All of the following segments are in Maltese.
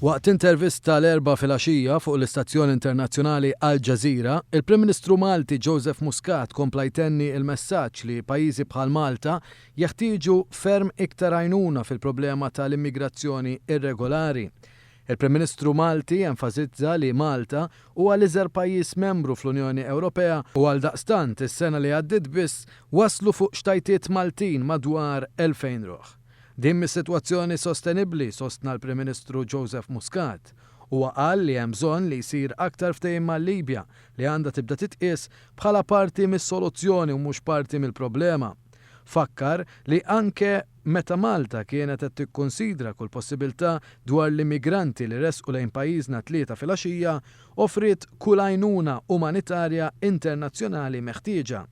Waqt intervista l-Erbgħa filgħaxija fuq l-istazzjon internazzjonali Al Jazeera, il-Prim Ministru Malti Joseph Muscat kompla jtenni l-messaġġ li pajjiżi bħal Malta jeħtieġu ferm iktar għajnuna fil-problema tal-immigrazzjoni irregolari. Il-Prim Ministru Malti enfasizza li Malta huwa l-iżgħar pajjiż membru fl-Unjoni Ewropea u għaldaqstant is-sena li għaddiet biss waslu fuq xtajtiet Maltin madwar 2,000 ruħ. Din mhix sitwazzjoni sostenibbli, sostna l-Prim Ministru Joseph Muscat. Huwa qal li hemm bżonn li jsir aktar ftehim mal-Libja li għandha tibda titqies bħala parti mis-soluzzjoni u mhux parti mill-problema. Fakkar li anke meta Malta kienet qed tikkunsidra kull possibilità dwar l-immigranti li resqu lejn pajjiżna t-Tlieta filgħaxija, offriet kull għajnuna umanitarja internazzjonali meħtieġa.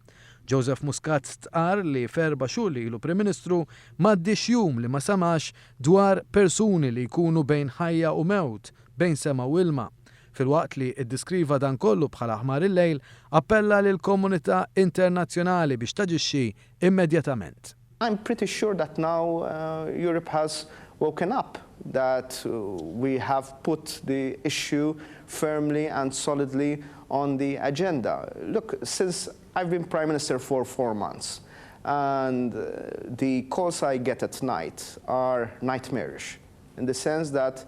Joseph Muscat stqarr li f'erba' xhur li ilu Prim Ministru m'għaddiex jum li ma samax dwar persuni li jkunu bejn ħajja u mewt, bejn sema u ilma. Filwaqt li ddiskriva dan kollu bħala ħmar il-lejl, appella lill-komunità internazzjonali biex taġixxi immedjatament. I'm pretty sure that now Europe has woken up, that we have put the issue firmly and solidly on the agenda. Look, since I've been Prime Minister for 4 months, and the calls I get at night are nightmarish, in the sense that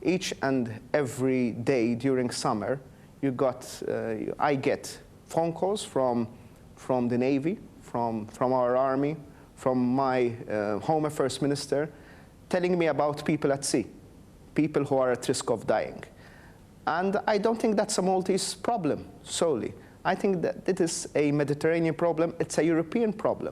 each and every day during summer, I get phone calls from the Navy, from our army, from my Home Affairs Minister, telling me about people at sea, people who are at risk of dying. And I don't think that's a Maltese problem solely. I think that it is a Mediterranean problem, it's a European problem.